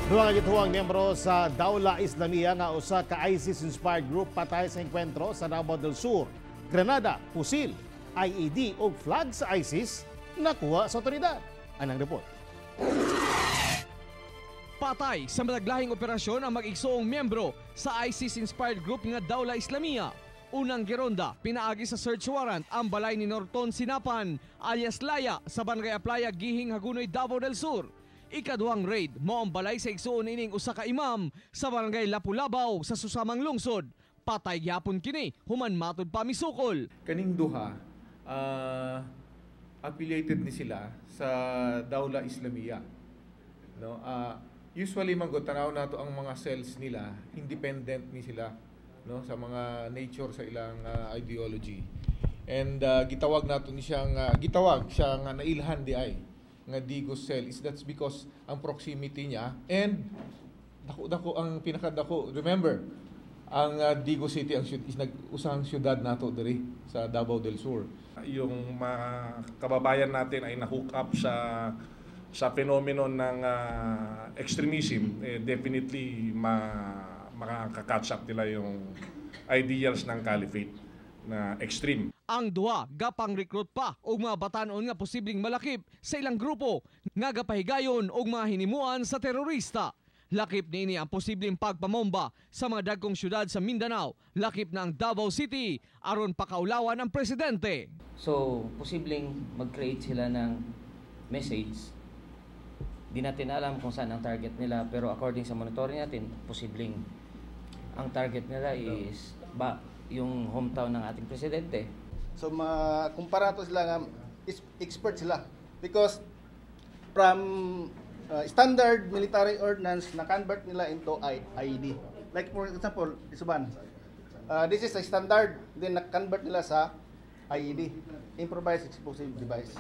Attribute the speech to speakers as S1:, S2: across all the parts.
S1: Duha ka gituohang miyembro sa Dawla Islamia nga usa ka ISIS-inspired group patay sa engkwentro sa Davao del Sur. Granada, pusil, IED ug flag sa ISIS nakuha sa otoridad. Anang report.
S2: Patay sa madaglahing operasyon ang mag-igsoong miyembro sa ISIS-inspired group nga Dawla Islamia. Unang gironda, pinaagi sa search warrant ang balay ni Norton Sinapan alias Laya sa Barangay Aplaya, Gihing, Hagonoy, Davao del Sur. Ikaduhang raid mao ang balay sa igsoon ining usa ka imam sa Barangay Lapulabaw sa susamang lungsod. Patay gyapon kini human matud pa misukol.
S3: Kaning duha, affiliated ni sila sa Dawla Islamia, no? Usually man gud, tanaw nato ang mga cells nila, independent ni sila, no, sa mga nature sa ilang ideology. And gitawag nato ni siyang gitawag siya nga nailhan di ay nga Digos cell is that's because ang proximity niya and dako-dako ang pinakadako. Remember, ang Digos City ang is nag usang syudad nato diri sa Davao del Sur.
S4: Yung mga kababayan natin ay na-hook up sa phenomenon ng extremism, eh, definitely makaka-catch up nila yung ideals ng caliphate na extreme.
S2: Ang duha gapang recruit pa og mga batanon nga posibleng malakip sa ilang grupo nga gapahigayon og mga hinimuan sa terorista. Lakip niini ang posibleng pagpamomba sa mga dagkong syudad sa Mindanao, lakip na ang Davao City aron pakaulawan ang presidente.
S5: So, posibleng mag-create sila ng message. Di natin alam kung saan ang target nila, pero according sa monitoring natin, posibleng ang target nila is ba yung hometown ng ating presidente.
S6: So ma kumpara to sila nga is expert sila because from standard military ordnance na convert nila into IED. Like for example, this one. This is a standard, then na-convert nila sa IED, improvised explosive device.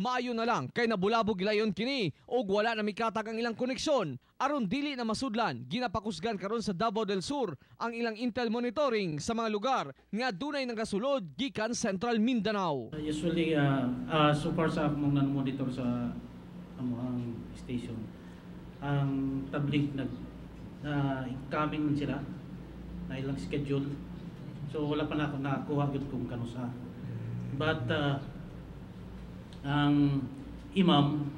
S2: Maayo na lang kay nabulabog gilayon kini ug wala na mikatag ang ilang koneksyon. Aron dili na masudlan, ginapakusgan karon sa Davao del Sur ang ilang intel monitoring sa mga lugar nga dunay nagasulod gikan Central Mindanao.
S7: Usually, so far sa among monitor sa among station, ang tabligh nag incoming man sila na ilang schedule. So wala pa na ako nakakuha gyud kung kanusa. But ang imam,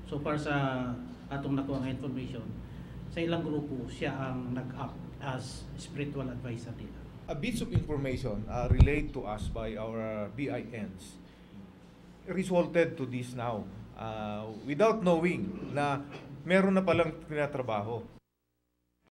S7: so far sa atong nakuha nga information, sa ilang grupo siya ang nag-act as spiritual advisor nila.
S3: A bits of information relayed to us by our BINs resulted to this now without knowing na meron na palang tinatrabaho.